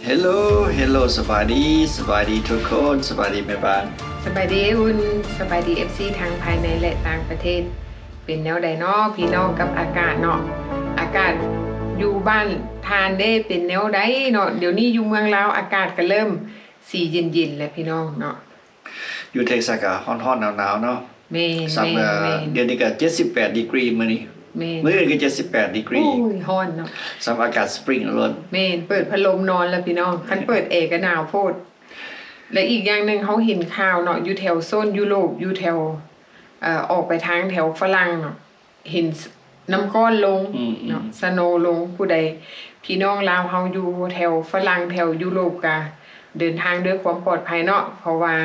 ເຮລໂລ ເຮລໂລ ສະບາຍດີ ສະບາຍດີທຸກຄົນ ສະບາຍດີແມ່ບ້ານ ສະບາຍດີອ້າຍອຸ່ນ ສະບາຍດີເອັຟຊີທັງພາຍໃນ ແລະ ຕ່າງປະເທດ. ເປັນແນວໃດເນາະພີ່ນ້ອງກັບອາກາດເນາະ? ອາກາດຢູ່ບ້ານທ່ານເດ້ ເປັນແນວໃດເນາະ? ດຽວນີ້ຢູ່ເມືອງລາວອາກາດກະເລີ່ມສີເຢັນໆແລ້ວພີ່ນ້ອງເນາະ. ຢູ່ເທັກຊັສກະຮ້ອນໆໜາວໆເນາະ. ແມ່ນ ສ່ຳ ແມ່ນ ເອີ ແມ່ນ ດຽວນີ້ກະເຈັດສິບແປດດີກຣີມື້ນີ້ ແມ່ນ ມື້ອື່ນກະເຈັດສິບແປດດີກຣີ. ໂອ້ຍ ຮ້ອນເນາະ ສ່ຳອາກາດສະປຣິງໂລດ. ແມ່ນ ເປີດພັດລົມນອນລະພີ່ນ້ອງ ຄັນເປີດແອກະໜາວໂພດ. ແລະ ອີກຢ່າງໜຶ່ງເຮົາເຫັນຂ່າວເນາະ ຢູ່ແຖວໂຊນຢູໂຣບ ຢູ່ແຖວ ເອີ ອອກໄປທາງແຖວຝຣັ່ງເນາະ ເຫັນ ນ້ຳກ້ອນລົງ ອືມ ເນາະ ສະໂນລົງ. ຜູ້ໃດ ພີ່ນ້ອງລາວເຮົາຢູ່ແຖວຝຣັ່ງ ແຖວຢູໂຣບກະເດີນທາງດ້ວຍຄວາມປອດໄພເນາະ ເພາະວ່າ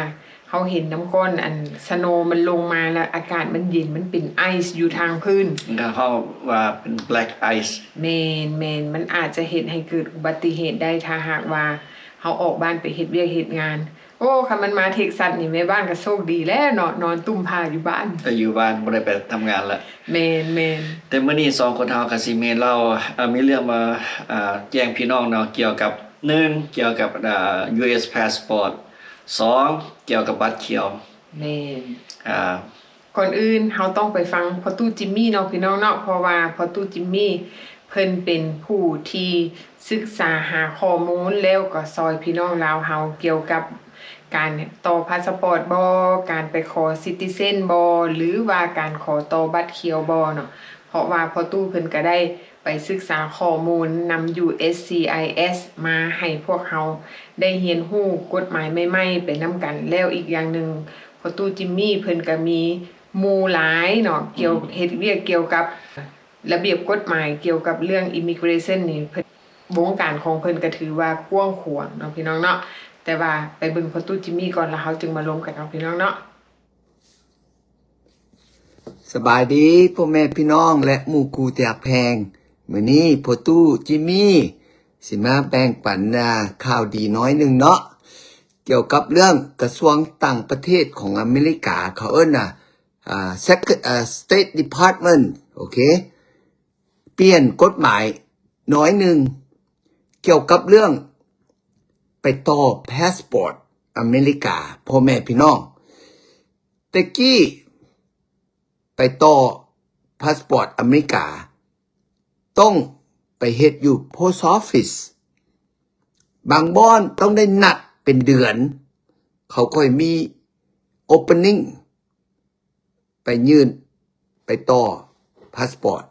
ເຮົາເຫັນນ້ຳກ້ອນອັນສະໂນມັນລົງມາ ແລ້ວອາກາດມັນເຢັນ ມັນເປັນໄອສ໌ຢູ່ທາງພື້ນ ເຮົາເວົ້າວ່າເປັນແບລັກໄອສ໌. ແມ່ນໆ ມັນອາດຈະເຮັດໃຫ້ເກີດອຸບັດຕິເຫດໄດ້ ຖ້າຫາກວ່າເຮົາອອກບ້ານໄປເຮັດວຽກເຮັດງານ. ໂອ້ ຄັນມັນມາເທັກຊັສນີ້ ແມ່ບ້ານກະໂຊກດີແລ້ວເນາະ ນອນຕຸ້ມຜ້າຢູ່ບ້ານ ກະຢູ່ບ້ານ ບໍ່ໄດ້ໄປທຳງານລະ. ແມ່ນໆ ແຕ່ມື້ນີ້ສອງຄົນເຮົາກະຊິມີເລົ່າ ເອີ ມີເລື່ອງມາ ເອີ ແຈ້ງພີ່ນ້ອງເນາະ ກ່ຽວກັບ ໜຶ່ງ ກ່ຽວກັບ ເອີ ຢູເອັສພາສປອດ ສອງ ກ່ຽວກັບບັດຂຽວ. ແມ່ນ ອາ ກ່ອນອື່ນເຮົາຕ້ອງໄປຟັງພໍ່ຕູ້ຈິມມີເນາະ ພີ່ນ້ອງເນາະ ເພາະວ່າພໍ່ຕູ້ຈິມມີເພິ່ນເປັນຜູ້ທີ່ສຶກສາຫາຂໍ້ມູນ ແລ້ວກໍຊ່ອຍພີ່ນ້ອງລາວເຮົາກ່ຽວກັບການຕໍ່ພາສະປອດບໍ ການໄປຂໍຊິຕິເຊັນບໍ ຫຼືວ່າການຂໍຕໍ່ບັດຂຽວບໍເນາະ. ເພາະວ່າພໍ່ຕູ້ເພິ່ນກະໄດ້ໄປສຶກສາຂໍ້ມູນນຳ ຢູເອັສຊີໄອເອັສ ມາໃຫ້ພວກເຮົາໄດ້ຮຽນຮູ້ກົດໝາຍໃໝ່ໆໄປນຳກັນ. ແລ້ວອີກຢ່າງໜຶ່ງ ພໍ່ຕູ້ຈິມມີເພິ່ນກະມີ ໝູ່ຫຼາຍເນາະ ກ່ຽວ ອືມ ເຮັດວຽກກ່ຽວກັບລະບຽບກົດໝາຍ ກ່ຽວກັບເລື່ອງອິມມິເກຣເຊິນນີ້ ເພິ່ນ ວົງການຂອງເພິ່ນກະຖືວ່າກວ້າງຂວາງເນາະ ພີ່ນ້ອງເນາະ. ແຕ່ວ່າໄປເບິ່ງພໍ່ຕູ້ຈິມມີກ່ອນ ແລ້ວເຮົາຈຶ່ງມາລົມກັນເນາະ ພີ່ນ້ອງເນາະ. ສະບາຍດີພໍ່ແມ່ພີ່ນ້ອງ ແລະ ໝູ່ຄູ່ທີ່ຮັກແພງ. ມື້ນີ້ພໍ່ຕູ້ຈິມມີຊິມາແບ່ງປັນ ອາ ຂ່າວດີໜ້ອຍໜຶ່ງເນາະ ກ່ຽວກັບເລື່ອງກະຊວງຕ່າງປະເທດຂອງອາເມລິກາ ເຂົາເອີ້ນວ່າ ອາ Sec- ອາ State Department ໂອເຄ ປ່ຽນກົດໝາຍໜ້ອຍໜຶ່ງ ກ່ຽວກັບເລື່ອງໄປຕໍ່ພາສປອດອາເມລິກາ ພໍ່ແມ່ພີ່ນ້ອງ. ແຕ່ກີ້ໄປຕໍ່ພາສປອດອາເມລິກາ ຕ້ອງໄປເຮັດຢູ່ໂພສອອຟຟິດ ບາງບ່ອນຕ້ອງໄດ້ນັດເປັນເດືອນ ເຂົາຄ່ອຍມີໂອເປີນນິງ ໄປຍື່ນ ໄປຕໍ່ພາສປອດ.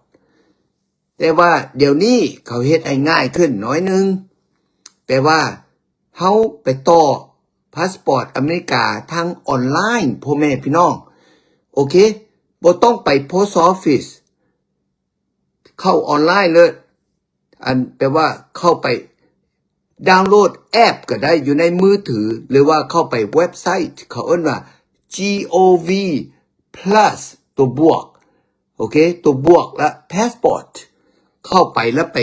ແຕ່ວ່າດຽວນີ້ເຂົາເຮັດໃຫ້ງ່າຍຂຶ້ນໜ້ອຍໜຶ່ງ ແປວ່າເຮົາໄປຕໍ່ພາສປອດອາເມລິກາທາງອອນລາຍ ພໍ່ແມ່ພີ່ນ້ອງ ໂອເຄ ບໍ່ຕ້ອງໄປໂພສອອຟຟິດ ເຂົ້າອອນລາຍເລີຍ ອັນ ແປວ່າເຂົ້າໄປດາວໂຫຼດແອັບກະໄດ້ຢູ່ໃນມືຖື ຫຼືວ່າເຂົ້າໄປເວັບໄຊ ເຂົາເອີ້ນວ່າ ຈີໂອວີພລັສ ຕົວບວກ ໂອເຄ ຕົວບວກ ແລະ ພາສປອດ ເຂົ້າໄປແລ້ວໄປ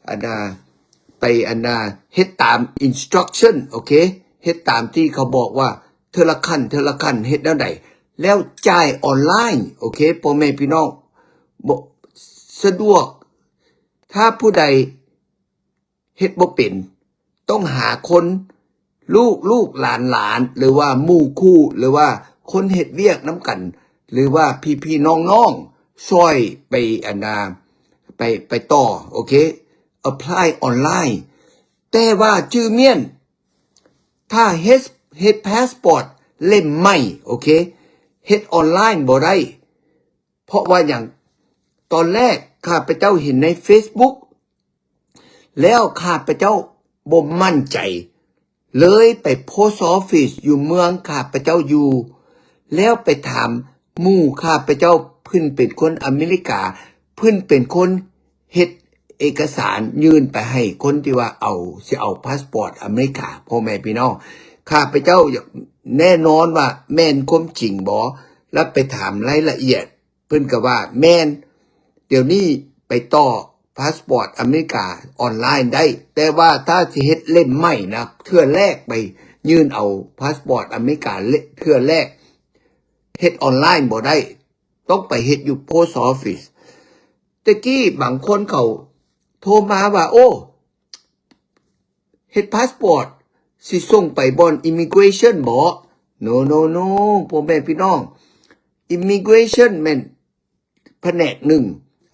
ອັນນາ ໄປ ອັນນາ ເຮັດຕາມອິນສະຕຣັກຊັນ ໂອເຄ ເຮັດຕາມທີ່ເຂົາບອກວ່າເທື່ອລະຂັ້ນ ເທື່ອລະຂັ້ນ ເຮັດແນວໃດ ແລ້ວຈ່າຍອອນລາຍ ໂອເຄ ພໍ່ແມ່ພີ່ນ້ອງ ບໍ່ ສະດວກ. ຖ້າຜູ້ໃດເຮັດບໍ່ເປັນ ຕ້ອງຫາຄົນ ລູກໆ ຫຼານໆ ຫຼືວ່າໝູ່ຄູ່ ຫຼືວ່າຄົນເຮັດວຽກນຳກັນ ຫຼືວ່າພີ່ໆ ນ້ອງໆ ຊ່ອຍໄປ ອັນນາ ໄປ ໄປຕໍ່ ໂອເຄ ແອັບພລາຍອອນລາຍ. ແຕ່ວ່າຈື່ມ້ຽນ ຖ້າເຮັດ ເຮັດພາສປອດເຫຼັ້ມໃໝ່ ໂອເຄ ເຮັດອອນລາຍບໍ່ໄດ້. ເພາະວ່າຫຍັງ? ຕອນແລກຂ້າພະເຈົ້າເຫັນໃນເຟສບຸກ ແລ້ວຂ້າພະເຈົ້າບໍ່ໝັ້ນໃຈ ເລີຍໄປໂພສອອຟຟິດຢູ່ເມືອງຂ້າພະເຈົ້າຢູ່ ແລ້ວໄປຖາມໝູ່ຂ້າພະເຈົ້າ ເພິ່ນເປັນຄົນອາເມລິກາ ເພິ່ນເປັນຄົນເຮັດເອກະສານຍື່ນໄປໃຫ້ຄົນທີ່ວ່າເອົາ ຊິເອົາພາສປອດອາເມລິກາ ພໍ່ແມ່ພີ່ນ້ອງ. ຂ້າພະເຈົ້າຢາກແນ່ນອນວ່າແມ່ນຄວາມຈິງບໍ່ ແລ້ວໄປຖາມລາຍລະອຽດ ເພິ່ນກະວ່າແມ່ນ ດຽວນີ້ໄປຕໍ່ພາສປອດອາເມລິກາອອນລາຍໄດ້ ແຕ່ວ່າຖ້າຊິເຮັດເຫຼັ້ມໃໝ່ນະ ເທື່ອແລກໄປຍື່ນເອົາພາສປອດອາເມລິກາເທື່ອແລກ ເຮັດອອນລາຍບໍ່ໄດ້ ຕ້ອງໄປເຮັດຢູ່ໂພສອອຟຟິດ. ແຕ່ກີ້ບາງຄົນເຂົາໂທມາວ່າ ໂອ້ ເ ເຮັດພາສປອດ ຊິສົ່ງໄປບ່ອນ Immigration ບໍ? No no no ພໍ່ແມ່ພີ່ນ້ອງ, Immigration ແມ່ນ ພະແນກໜຶ່ງ,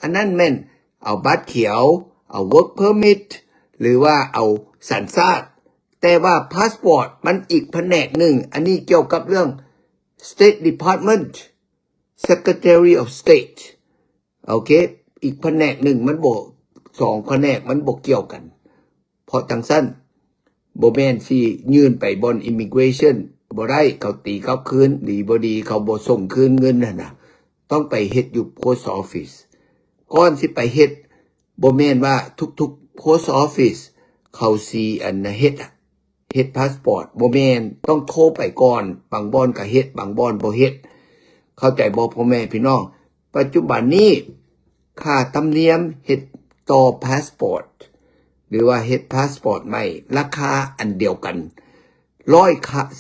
ອັນນັ້ນແມ່ນເອົາບັດຂຽວ, ເອົາ Work Permit ຫຼືວ່າເອົາສັນຊາດ, ແຕ່ວ່າພາສປອດມັນອີກພະແນກໜຶ່ງ. ອັນນີ້ກ່ຽວກັບເລື່ອງ State Department, Secretary of State. ໂອເຄ, ອີກພະແນກໜຶ່ງ, ມັນບໍ່ ສອງພະແນກມັນບໍ່ກ່ຽວກັນ. ເພາະຈັ່ງຊັ້ນ ບໍ່ແມ່ນຊິຍື່ນໄປບ່ອນ Immigration ບໍ່ໄດ້, ເຂົາຕີກັບຄືນ, ດີບໍ່ດີເຂົາບໍ່ສົ່ງຄືນເງິນຫັ້ນນະ, ຕ້ອງໄປເຮັດຢູ່ Post Office. ກ່ອນຊິໄປເຮັດ, ບໍ່ແມ່ນວ່າທຸກໆ Post Office ເຂົາຊິອັນນະເຮັດ ເຮັດພາສປອດ, ບໍ່ແມ່ນ, ຕ້ອງໂທໄປກ່ອນ, ບາງບ່ອນກໍເຮັດ, ບາງບ່ອນບໍ່ເຮັດ. ເຂົ້າໃຈບໍ່ ພໍ່ແມ່ພີ່ນ້ອງ? ປັດຈຸບັນນີ້ ຄ່າທຳນຽມເຮັດຕໍ່ພາສປອດ ຫຼືວ່າເຮັດພາສປອດໃໝ່ ລາຄາອັນດຽວກັນ ຮ້ອຍ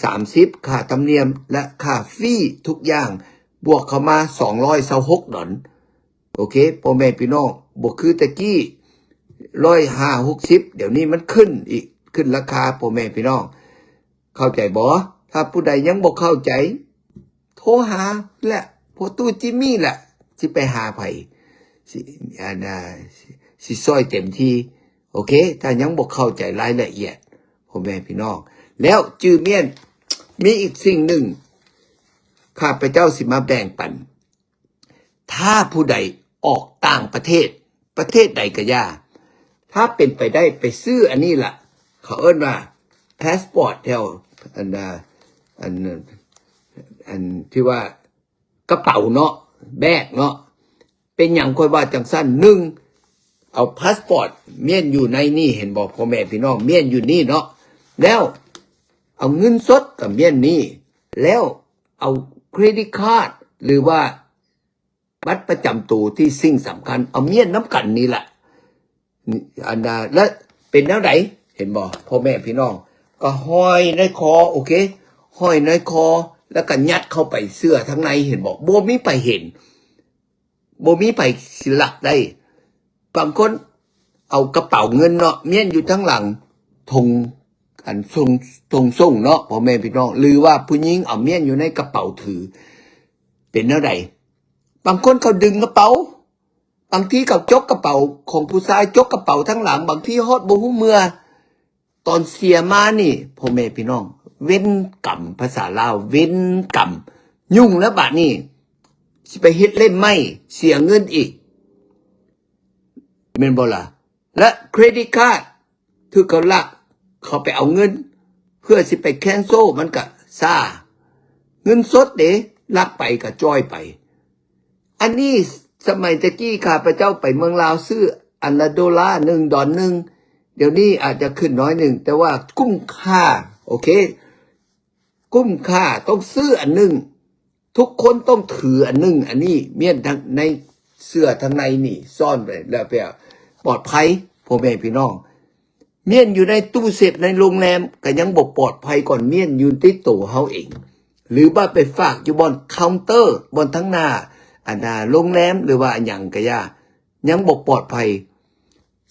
ສາມສິບ ຄ່າທຳນຽມ ແລະ ຄ່າຟີທຸກຢ່າງ ບວກເຂົ້າມາ ສອງຮ້ອຍຊາວຫົກດອນ. ໂອເຄ, ພໍ່ແມ່ພີ່ນ້ອງ, ບໍ່ຄືແຕ່ກີ້ ຮ້ອຍຫ້າສິບ ຫົກສິບ, ດຽວນີ້ມັນຂຶ້ນອີກ, ຂຶ້ນລາຄາ, ພໍ່ແມ່ພີ່ນ້ອງ ເຂົ້າໃຈບໍ່? ຖ້າຜູ້ໃດຍັງບໍ່ເຂົ້າໃຈ ໂທຫາແຫຼະ, ພໍ່ຕູ້ຈິມມີແຫຼະ, ຊິໄປຫາໃຜ? ຊິ ອັນນາ ຊິ ຊິຊ່ອຍເຕັມທີ່. ໂອເຄ, ຖ້າຍັງບໍ່ເຂົ້າໃຈລາຍລະອຽດ ພໍ່ແມ່ພີ່ນ້ອງ. ແລ້ວຈື່ມ້ຽນ, ມີອີກສິ່ງໜຶ່ງ ຂ້າພະເຈົ້າຊິມາແບ່ງປັນ. ຖ້າຜູ້ໃດອອກຕ່າງປະເທດ, ປະເທດໃດກໍຢ່າ, ຖ້າເປັນໄປໄດ້ໄປຊື້ອັນນີ້ລະ, ເຂົາເອີ້ນວ່າ passport ແຖວ ອັນນາ ອັນ ອັນທີ່ວ່າກະເປົາເນາະ, ແບກເນາະ. ເປັນຫຍັງຂ້ອຍວ່າຈັ່ງຊັ້ນ? ໜຶ່ງ ເອົາພາສປອດມ້ຽນຢູ່ໃນນີ້, ເຫັນບໍ່ ພໍ່ແມ່ພີ່ນ້ອງ, ມ້ຽນຢູ່ນີ້ເນາະ, ແລ້ວເອົາເງິນສົດກໍມ້ຽນນີ້, ແລ້ວເອົາ credit card ຫຼືວ່າ ບັດປະຈຳໂຕທີ່ສິ່ງສຳຄັນ ເອົາມ້ຽນນຳກັນນີ້ລະ. ອັນນາ ແລະ ເປັນແນວໃດ ເຫັນບໍ່ ພໍ່ແມ່ພີ່ນ້ອງ? ກໍຫ້ອຍໃນຄໍ, ໂອເຄ, ຫ້ອຍໃນຄໍ ແລ້ວກໍຍັດເຂົ້າໄປເສື້ອທາງໃນ, ເຫັນບໍ່? ບໍ່ມີໃຜເຫັນ, ບໍ່ມີໃຜຊິລັກໄດ້. ບາງຄົນເອົາກະເປົາເງິນເນາະ, ມ້ຽນຢູ່ທາງຫຼັງຖົງ ອັນຖົງ ຖົງໂສ້ງເນາະ ພໍ່ແມ່ພີ່ນ້ອງ, ຫຼືວ່າຜູ້ຍິງເອົາມ້ຽນຢູ່ໃນກະເປົາຖື, ເປັນແນວໃດ? ບາງຄົນເຂົາດຶງກະເປົາ, ບາງທີເຂົາຈົກກະເປົາຂອງຜູ້ຊາຍ, ຈົກກະເປົາທາງຫຼັງ, ບາງທີຮອດບໍ່ຮູ້ເມື່ອ. ຕອນເສຍມານີ້ ພໍ່ແມ່ພີ່ນ້ອງ, ເວນກຳ, ພາສາລາວ ເວນກຳ, ຫຍຸ້ງແລ້ວບາດນີ້, ຊິໄປເຮັດເຫຼັ້ມໃໝ່, ເສຍເງິນອີກ, ແມ່ນບໍ່ລະ? ແລະ credit card ຖືກເຂົາລັກ, ເຂົາໄປເອົາເງິນ ເພື່ອຊິໄປ cancel ມັນກະຊ້າ. ເງິນສົດເດ ລັກໄປກະຈ່ອຍໄປ. ອັນນີ້ສະໄໝແຕ່ກີ້ ຂ້າພະເຈົ້າໄປເມືອງລາວ ຊື້ອັນລະໂດລາໜຶ່ງດອນໜຶ່ງ, ດຽວນີ້ອາດຈະຂຶ້ນໜ້ອຍໜຶ່ງ, ແຕ່ວ່າກຸ້ມຄ່າ, ໂອເຄ, ກຸ້ມຄ່າ, ຕ້ອງຊື້ອັນໜຶ່ງ. ທຸກຄົນຕ້ອງຖືອັນໜຶ່ງ, ອັນນີ້ມ້ຽນທາງໃນເສື້ອທາງໃນນີ້ ຊ້ອນໄປແລ້ວ ເພື່ອປອດໄພ ພໍ່ແມ່ພີ່ນ້ອງ. ມ້ຽນຢູ່ໃນຕູ້ເຊຟໃນໂຮງແຮມກໍຍັງບໍ່ປອດໄພກ່ອນ, ມ້ຽນຢູ່ຕິດໂຕເຮົາເອງ ຫຼືວ່າໄປຝາກຢູ່ບ່ອນເຄົາເຕີ ບ່ອນທາງໜ້າ ອັນນາ ໂຮງແຮມ ຫຼືວ່າຫຍັງກໍຢ່າ, ຍັງບໍ່ປອດໄພ.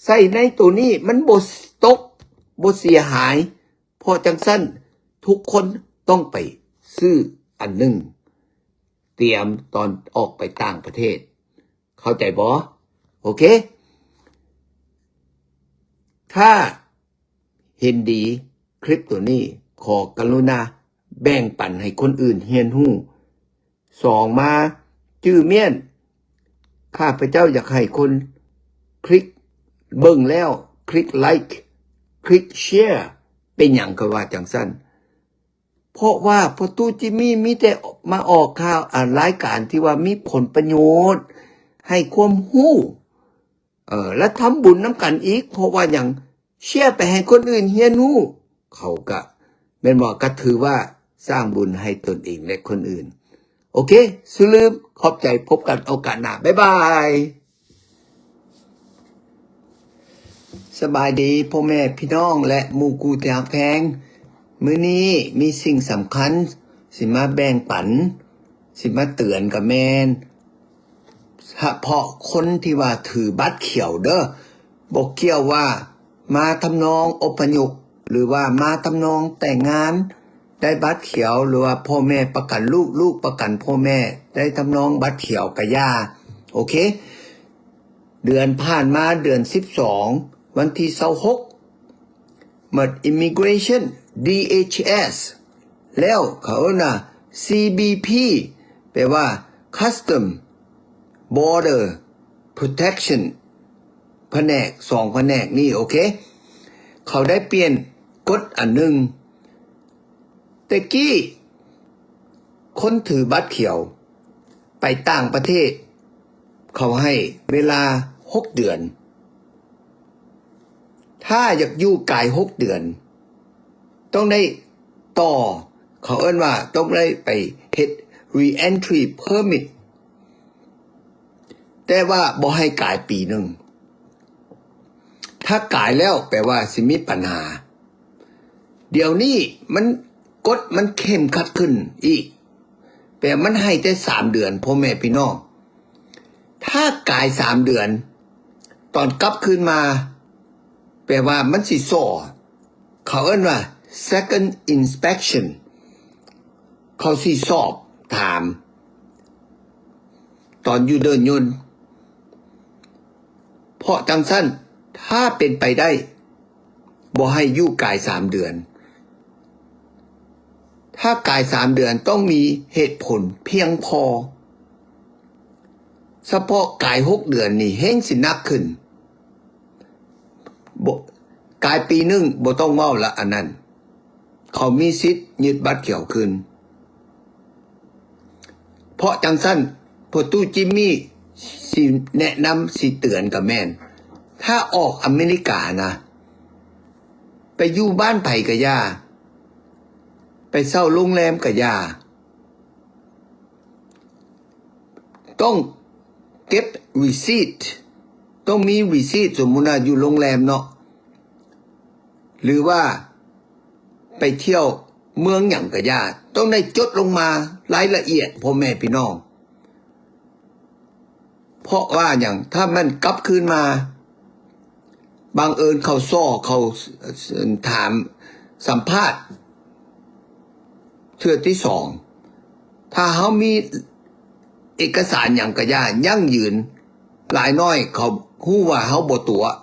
ໃສ່ໃນໂຕນີ້ມັນບໍ່ຕົກ ບໍ່ເສຍຫາຍ. ເພາະຈັ່ງຊັ້ນ ທຸກຄົນຕ້ອງໄປຊື້ອັນໜຶ່ງ ຕຽມຕອນອອກໄປຕ່າງປະເທດ. ເຂົ້າໃຈບໍ່? ໂອເຄ. ຖ້າເຫັນດີຄລິບໂຕນີ້, ຂໍກະລຸນາແບ່ງປັນໃຫ້ຄົນອື່ນຮຽນຮູ້. ສອງມາ, ຈື່ມ້ຽນ, ຂ້າພະເຈົ້າຢາກໃຫ້ຄົນຄລິກເບິ່ງແລ້ວ ຄລິກ like, ຄລິກ share. ເປັນຫຍັງຂ້ອຍວ່າຈັ່ງຊັ້ນ? ເພາະວ່າພໍ່ຕູ້ຈິມມີມີແຕ່ມາອອກຂ່າວ ອາ ລາຍການທີ່ວ່າມີຜົນປະໂຫຍດ, ໃຫ້ຄວາມຮູ້, ເອີ ແລະ ທຳບຸນນຳກັນອີກ. ເພາະວ່າຫຍັງ? ແຊໄປໃຫ້ຄົນອື່ນຮຽນຮູ້, ເຂົາກະ ແມ່ນບໍ່? ກະຖືວ່າສ້າງບຸນໃຫ້ຕົນເອງ ແລະ ຄົນອື່ນ. ໂອເຄ, ສຸລືມ, ຂອບໃຈ, ພົບກັນໂອກາດໜ້າ. ບາຍບາຍ. ສະບາຍດີພໍ່ແມ່ພີ່ນ້ອງ ແລະ ໝູ່ຄູ່ທີ່ຮັກແພງ. ມື້ນີ້ມີສິ່ງສຳຄັນຊິມາແບ່ງປັນ, ຊິມາເຕືອນກະແມ່ນ ສະເພາະຄົນທີ່ວ່າຖືບັດຂຽວເດີ, ບໍ່ກ່ຽວວ່າມາທຳນອງອົບພະຍົບ ຫຼືວ່າມາທຳນອງແຕ່ງງານໄດ້ບັດຂຽວ ຫຼືວ່າພໍ່ແມ່ປະກັນລູກ ລູກປະກັນພໍ່ແມ່ໄດ້ທຳນອງບັດຂຽວກະຢ່າ. ໂອເຄ ເດືອນຜ່ານມາເດືອນສິບສອງ ວັນທີຊາວຫົກ ໝົດ Immigration, D H S ແລ້ວເຂົາເອີ້ນວ່າ C B P ແປວ່າ Custom Border Protection ພະແນກ ສອງພະແນກນີ້ ໂອເຄ ເຂົາໄດ້ປ່ຽນກົດອັນໜຶ່ງ. ແຕ່ກີ້ຄົນຖືບັດຂຽວໄປຕ່າງປະເທດ ເຂົາໃຫ້ເວລາຫົກເດືອນ. ຖ້າຢາກຢູ່ກາຍຫົກເດືອນ ຕ້ອງໄດ້ຕໍ່ ເຂົາເອີ້ນວ່າຕ້ອງໄດ້ໄປເຮັດ Re-entry Permit ແຕ່ວ່າບໍ່ໃຫ້ກາຍປີໜຶ່ງ. ຖ້າກາຍແລ້ວແປວ່າຊິມີບັນຫາ. ດຽວນີ້ມັນ ກົດມັນເຂັ້ມຂັດຂຶ້ນອີກ ແປມັນໃຫ້ແຕ່ສາມເດືອນ ພໍ່ແມ່ພີ່ນ້ອງ. ຖ້າກາຍສາມເດືອນ ຕອນກັບຄືນມາ ແປວ່າມັນຊິສໍ້ ເຂົາເອີ້ນວ່າ Second Inspection ເຂົາຊິສອບຖາມ ຕອນຢູ່ເດີ່ນຍົນ. ເພາະຈັ່ງຊັ້ນ ຖ້າເປັນໄປໄດ້ ບໍ່ໃຫ້ຢູ່ກາຍສາມເດືອນ. ຖ້າກາຍສາມເດືອນຕ້ອງມີເຫດຜົນພຽງພໍ. ສະເພາະກາຍຫົກເດືອນນີ້ແຮ່ງຊິໜັກຂຶ້ນ. ບໍ່ ກາຍປີໜຶ່ງບໍ່ຕ້ອງເວົ້າລະ ອັນນັ້ນ ເຂົາມີສິດຍຶດບັດຂຽວຄືນ. ເພາະຈັ່ງຊັ້ນ ພໍ່ຕູ້ຈິມມີຊິແນະນຳ ຊິເຕືອນກໍແມ່ນ ຖ້າອອກອາເມລິການະ ໄປຢູ່ບ້ານໃຜກໍຢ່າ ໄປເຊົ່າໂຮງແຮມກໍຢ່າ ຕ້ອງເກັບ receipt ຕ້ອງມີ receipt ສົມມຸດວ່າຢູ່ໂຮງແຮມເນາະ ຫຼືວ່າໄປທ່ຽວເມືອງຫຍັງກະຢ່າ ຕ້ອງໄດ້ຈົດລົງມາລາຍລະອຽດ ພໍ່ແມ່ພີ່ນ້ອງ. ເພາະວ່າຫຍັງ? ຖ້າມັນກັບຄືນມາ ບັງເອີນເຂົາສໍ້ ເຂົາຖາມສຳພາດເທື່ອທີສອງ ຖ້າເຮົາມີເອກະສານຫຍັງກະຢ່າ ຢັ້ງຢືນ ຫຼາຍໜ້ອຍເຂົາຮູ້ວ່າເຮົາບໍ່ຕົວະ.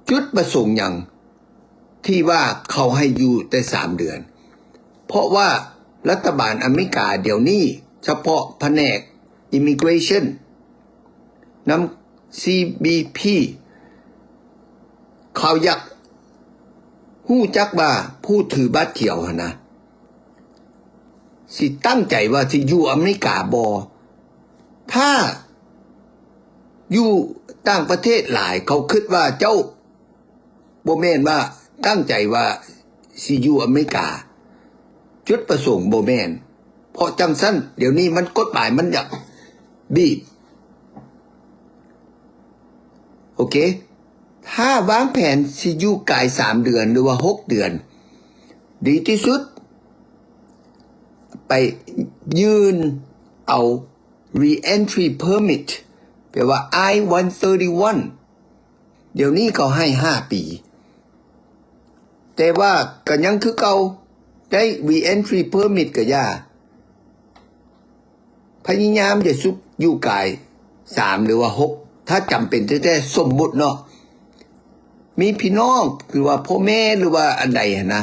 ຈຸດປະສົງຫຍັງທີ່ວ່າເຂົາໃຫ້ຢູ່ແຕ່ສາມເດືອນ? ເພາະວ່າລັດຖະບານອາເມລິກາດຽວນີ້ ສະເພາະພະແນກ Immigration ນຳ C B P ເຂົາຢາກຮູ້ຈັກວ່າຜູ້ຖືບັດຂຽວຫັ້ນນະ ຊິຕັ້ງໃຈວ່າຊິຢູ່ອາເມລິກາບໍ່? ຖ້າຢູ່ຕ່າງປະເທດຫຼາຍ ເຂົາຄິດວ່າເຈົ້າບໍ່ແມ່ນວ່າຕັ້ງໃຈວ່າຊິຢູ່ອາເມລິກາ ຈຸດປະສົງບໍ່ແມ່ນ. ເພາະຈັ່ງຊັ້ນ ດຽວນີ້ມັນ ກົດໝາຍມັນຢາກບີບ ໂອເຄ ຖ້າວາງແຜນຊິຢູ່ກາຍສາມເດືອນ ຫຼືວ່າຫົກເດືອນ ດີທີ່ສຸດ ໄປຍື່ນເອົາ Re-entry Permit ແປວ່າ I one thirty-one ດຽວນີ້ເຂົາໃຫ້ຫ້າປີ ແຕ່ວ່າກໍຍັງຄືເກົ່າ ໄດ້ Re-entry Permit ກໍຢ່າ ພະຍາຍາມຢ່າສຸກຢູ່ກາຍສາມ ຫຼືວ່າຫົກ ຖ້າຈຳເປັນແທ້ໆ ສົມມຸດເນາະ ມີພີ່ນ້ອງ ຫຼືວ່າພໍ່ແມ່ ຫຼືວ່າອັນໃດຫັ້ນນະ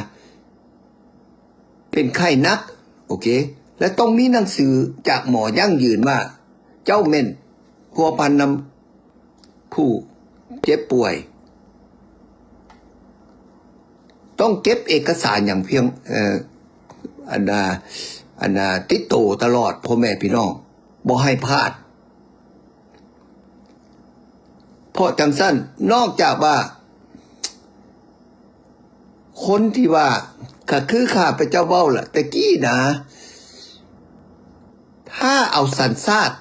ເປັນໄຂ້ໜັກ ໂອເຄ ແລະ ຕ້ອງມີໜັງສືຈາກໝໍຢັ້ງຢືນວ່າ ເຈົ້າແມ່ນພົວພັນນຳຜູ້ເຈັບປ່ວຍ. ຕ້ອງເກັບເອກະສານຫຍັງພຽງ ເອີ ອັນນາ ອັນນາ ຕິດໂຕຕະຫຼອດ ພໍ່ແມ່ພີ່ນ້ອງ ບໍ່ໃຫ້ພາດ. ເພາະຈັ່ງຊັ້ນ ນອກຈາກວ່າ ຄົນທີ່ວ່າ ກໍຄືຂ້າພະເຈົ້າເວົ້າລະ ແຕ່ກີ້ນະ ຖ້າເອົາສັນຊາດ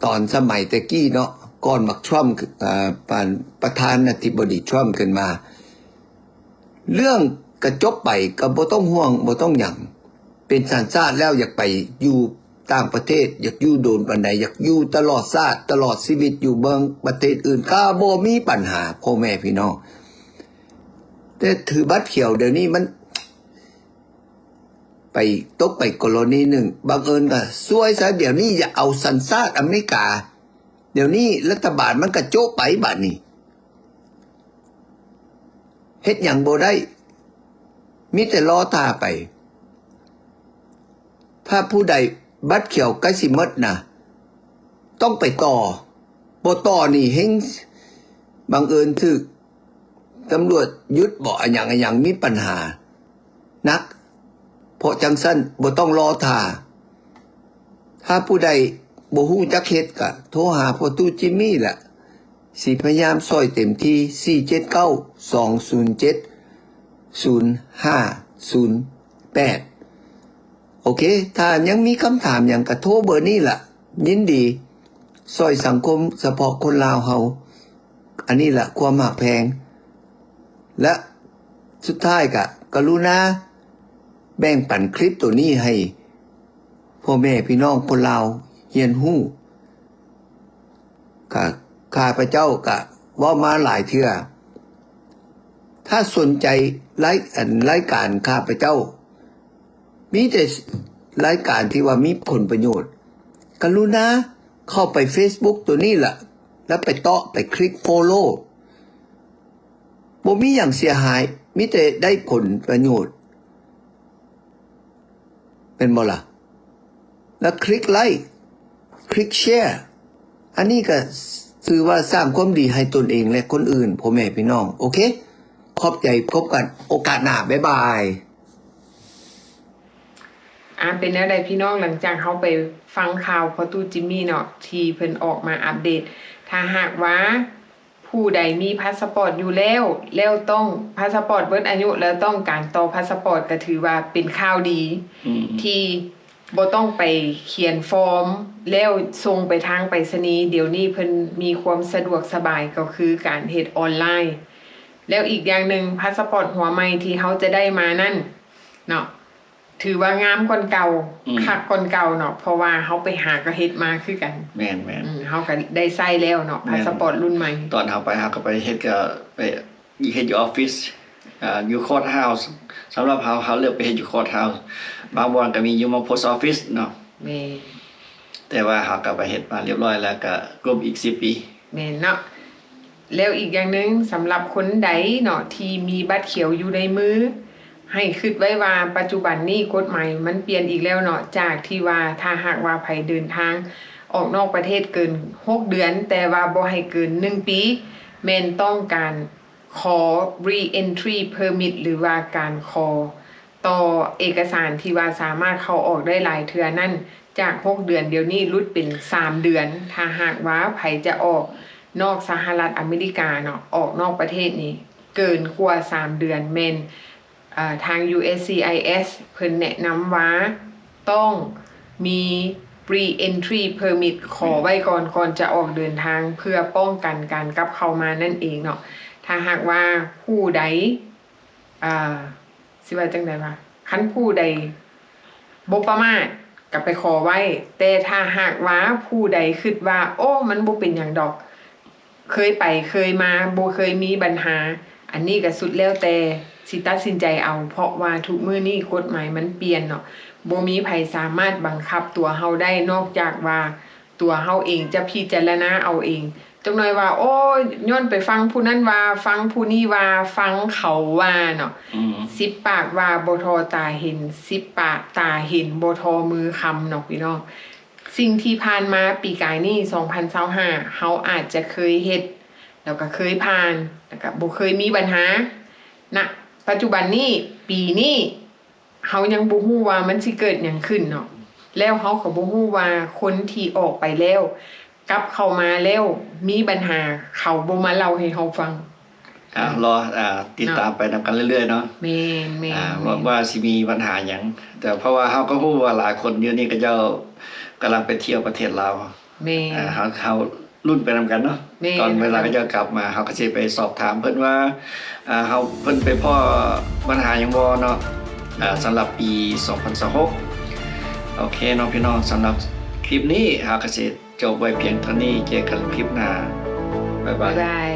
ຕອນສະໄໝແຕ່ກີ້ເນາະ ກ່ອນບັກທຣຳ ເອີ ປະ ປະທານາທິບໍດີທຣຳຂຶ້ນມາ ເລື່ອງກະຈົບໄປ ກໍບໍ່ຕ້ອງຫ່ວງ ບໍ່ຕ້ອງຫຍັງ ເປັນສັນຊາດແລ້ວ ຢາກໄປຢູ່ຕ່າງປະເທດ ຢາກຢູ່ດົນປານໃດ ຢາກຢູ່ຕະຫຼອດຊາດ ຕະຫຼອດຊີວິດ ຢູ່ເມືອງປະເທດອື່ນ ກໍບໍ່ມີບັນຫາ ພໍ່ແມ່ພີ່ນ້ອງ. ແຕ່ຖືບັດຂຽວດຽວນີ້ມັນ ໄປຕົກໄປກໍລະນີໜຶ່ງ ບັງເອີນກໍຊວຍຊະ ດຽວນີ້ຢາກເອົາສັນຊາດອາເມລິກາ ດຽວນີ້ລັດຖະບານມັນກະໂຈະໄປບາດນີ້ ເຮັດຫຍັງບໍ່ໄດ້ ມີແຕ່ລໍຖ້າໄປ. ຖ້າຜູ້ໃດບັດຂຽວໃກ້ຊິໝົດນະ ຕ້ອງໄປຕໍ່ ບໍ່ຕໍ່ນີ້ເຮັງ ບັງເອີນຖືກຕຳຫຼວດຢຸດບໍ ອະຫຍັງ ອະຫຍັງ ມີບັນຫາໜັກ ເພາະຈັ່ງຊັ້ນບໍ່ຕ້ອງລໍຖ້າ. ຖ້າຜູ້ໃດບໍ່ຮູ້ຈັກເຮັດກະໂທຫາພໍ່ຕູ້ຈິມມີລະ ຊິພະຍາຍາມຊ່ອຍເຕັມທີ່ ສີ່ເຈັດເກົ້າ ສອງສູນເຈັດ ສູນຫ້າສູນແປດ. ໂອເຄ ຖ້າຍັງມີຄຳຖາມຫຍັງກະໂທເບີນີ້ລະ ຍິນດີຊ່ອຍສັງຄົມສະເພາະຄົນລາວເຮົາ. ອັນນີ້ລະຄວາມຮັກແພງ ແລະ ສຸດທ້າຍກະກະລຸນາແບ່ງປັນຄລິບໂຕນີ້ໃຫ້ພໍ່ແມ່ພີ່ນ້ອງຄົນລາວຮຽນຮູ້. ກະ ຂ້າພະເຈົ້າກະເວົ້າມາຫຼາຍເທື່ອ ຖ້າສົນໃຈລາຍ ອັນ ລາຍການຂ້າພະເຈົ້າ ມີແຕ່ລາຍການທີ່ວ່າມີຜົນປະໂຫຍດ ກະລຸນາເຂົ້າໄປເຟສບຸກໂຕນີ້ລະ ແລ້ວໄປເຕາະ ໄປຄລິກໂຟໂລ ບໍ່ມີຫຍັງເສຍຫາຍ ມີແຕ່ໄດ້ຜົນປະໂຫຍດ ແມ່ນບໍ່ລະ? ແລ້ວຄລິກໄລ້ ຄລິກແຊ ອັນນີ້ກະຖືວ່າສ້າງຄວາມດີໃຫ້ຕົນເອງ ແລະ ຄົນອື່ນ ພໍ່ແມ່ພີ່ນ້ອງ. ໂອເຄ ຂອບໃຈ ພົບກັນໂອກາດໜ້າ ບາຍບາຍ. ອາ ເປັນແນວໃດພີ່ນ້ອງ ຫຼັງຈາກເຮົາໄປຟັງຂ່າວພໍ່ຕູ້ຈິມມີເນາະ ທີ່ເພິ່ນອອກມາອັບເດດ ຖ້າຫາກວ່າຜູ້ໃດມີພາສະປອດຢູ່ແລ້ວ ແລ້ວຕ້ອງ ພາສະປອດເບິດອາຍຸ ແລ້ວຕ້ອງການຕໍ່ພາສະປອດ ກະຖືວ່າເປັນຂ່າວດີ ອືມ ທີ່ບໍ່ຕ້ອງໄປຂຽນຟອມ ແລ້ວສົ່ງໄປທາງໄປສະນີ ດຽວນີ້ເພິ່ນມີຄວາມສະດວກສະບາຍ ກໍຄືການເຮັດອອນລາຍ. ແລ້ວອີກຢ່າງໜຶ່ງ ພາສະປອດຫົວໃໝ່ທີ່ເຮົາຈະໄດ້ມານັ້ນເນາະ ຖືວ່າງາມກ່ອນເກົ່າ ອືມ ຄັກກ່ອນເກົ່າເນາະ ເພາະວ່າເຮົາໄປຫາກໍເຮັດມາຄືກັນ. ແມ່ນໆ ອືມ ເຮົາກໍໄດ້ໃຊ້ແລ້ວເນາະ ແມ່ນ ພາສະປອດລຸ້ນໃໝ່. ຕອນເຮົາໄປ ເຮົາກໍໄປເຮັດ ກໍໄປເຮັດຢູ່ອອບຟິດ ອາ ຢູ່ຄອດເຮົາ ສຳລັບເຮົາ ເຮົາເລືອກໄປເຮັດຢູ່ຄອດເຮົາ. ບາງບ່ອນກໍມີຢູ່ມາໂພສອອບຟິດເນາະ. ແມ່ນ ແຕ່ວ່າເຮົາກໍໄປເຮັດມາລຽບຮ້ອຍແລ້ວ ກໍຄົບອີກສິບປີ. ແມ່ນເນາະ. ແລ້ວອີກຢ່າງໜຶ່ງ ສຳລັບຄົນໃດເນາະ ທີ່ມີບັດຂຽວຢູ່ໃນມື ໃຫ້ຄິດໄວ້ວ່າປັດຈຸບັນນີ້ກົດໝາຍມັນປ່ຽນອີກແລ້ວເນາະ ຈາກທີ່ວ່າຖ້າຫາກວ່າໃຜເດີນທາງອອກນອກປະເທດເກີນຫົກເດືອນ ແຕ່ວ່າບໍ່ໃຫ້ເກີນໜຶ່ງປີ ແມ່ນຕ້ອງການຂໍ Re-entry Permit ຫຼືວ່າການຂໍ ຕໍ່ເອກະສານທີ່ວ່າສາມາດເຂົ້າອອກໄດ້ຫຼາຍເທື່ອນັ້ນ ຈາກຫົກເດືອນ ດຽວນີ້ຫຼຸດເປັນສາມເດືອນ. ຖ້າຫາກວ່າໃຜຈະອອກນອກສະຫະລັດອາເມລິກາເນາະ ອອກນອກປະເທດນີ້ເກີນກວ່າສາມເດືອນ ແມ່ນ ເອີ ທາງ USCIS ເພິ່ນແນະນຳວ່າຕ້ອງມີ Re-entry Permit ຂໍໄວ້ກ່ອນ ກ່ອນຈະອອກເດີນທາງ ເພື່ອປ້ອງກັນການກັບເຂົ້າມານັ້ນເອງເນາະ. ຖ້າຫາກວ່າຜູ້ໃດ ອ່າ ຊິວ່າຈັ່ງໃດວະ ຄັນຜູ້ໃດບໍ່ປະໝາດກໍໄປຂໍໄວ້ ແຕ່ຖ້າຫາກວ່າຜູ້ໃດຄິດວ່າ ໂອ້ ມັນບໍ່ເປັນຫຍັງດອກ ເຄີຍໄປເຄີຍມາ ບໍ່ເຄີຍມີບັນຫາ ອັນນີ້ກໍສຸດແລ້ວແຕ່ຊິຕັດສິນໃຈເອົາ ເພາະວ່າທຸກມື້ນີ້ກົດໝາຍມັນປ່ຽນເນາະ ບໍ່ມີໃຜສາມາດບັງຄັບຕົວເຮົາໄດ້ ນອກຈາກວ່າ ຕົວເຮົາເອງຈະພິຈາລະນາເອົາເອງ. ຈັກໜ້ອຍວ່າ ໂອ້ຍ ຍ້ອນໄປຟັງຜູ້ນັ້ນວ່າ ຟັງຜູ້ນີ້ວ່າ ຟັງເຂົາວ່າເນາະ ອືມ ສິບປາກວ່າບໍ່ທໍ່ຕາເຫັນ ສິບປາກຕາເຫັນບໍ່ທໍ່ມືຄຳເນາະພີ່ນ້ອງ. ສິ່ງທີ່ຜ່ານມາປີກາຍນີ້ ສອງພັນຊາວຫ້າ ເຮົາອາດຈະເຄີຍເຮັດ ແລ້ວກໍເຄີຍຜ່ານ ແລ້ວກໍບໍ່ເຄີຍມີບັນຫານະ ປັດຈຸບັນນີ້ ປີນີ້ ເຮົາຍັງບໍ່ຮູ້ວ່າມັນຊິເກີດຫຍັງຂຶ້ນເນາະ ແລ້ວເຮົາກໍບໍ່ຮູ້ວ່າຄົນທີ່ອອກໄປແລ້ວ ກັບເຂົ້າມາແລ້ວມີບັນຫາ ເຂົາບໍ່ມາເລົ່າໃຫ້ເຮົາຟັງ. ອ່າ ລໍ ອ່າ ຕິດຕາມໄປນຳກັນເລື້ອຍໆເນາະ. ແມ່ນໆ ອ່າ ວ່າ ວ່າຊິມີບັນຫາຫຍັງ ແຕ່ເພາະວ່າເຮົາກໍຮູ້ວ່າຫຼາຍຄົນດຽວນີ້ເຂົາເຈົ້າກຳລັງໄປທ່ຽວປະເທດລາວ. ແມ່ນ ອ່າ ເຮົາ ເຮົາລຸ້ນໄປນຳກັນເນາະ. ແມ່ນ ຕອນເວລາເຂົາເຈົ້າກັບມາ ເຮົາກໍຊິໄປສອບຖາມເພິ່ນວ່າ ອ່າ ເຮົາ ເພິ່ນໄປພໍ້ບັນຫາຫຍັງບໍ່ເນາະ ອ່າ ສຳລັບປີສອງພັນຊາວຫົກ. ໂອເຄເນາະພີ່ນ້ອງ ສຳລັບຄລິບນີ້ເຮົາກໍຊິຈົບໄວ້ພຽງເທົ່ານີ້ ເຈີກັນຄລິບໜ້າ ບາຍບາຍ ບາຍບາຍ.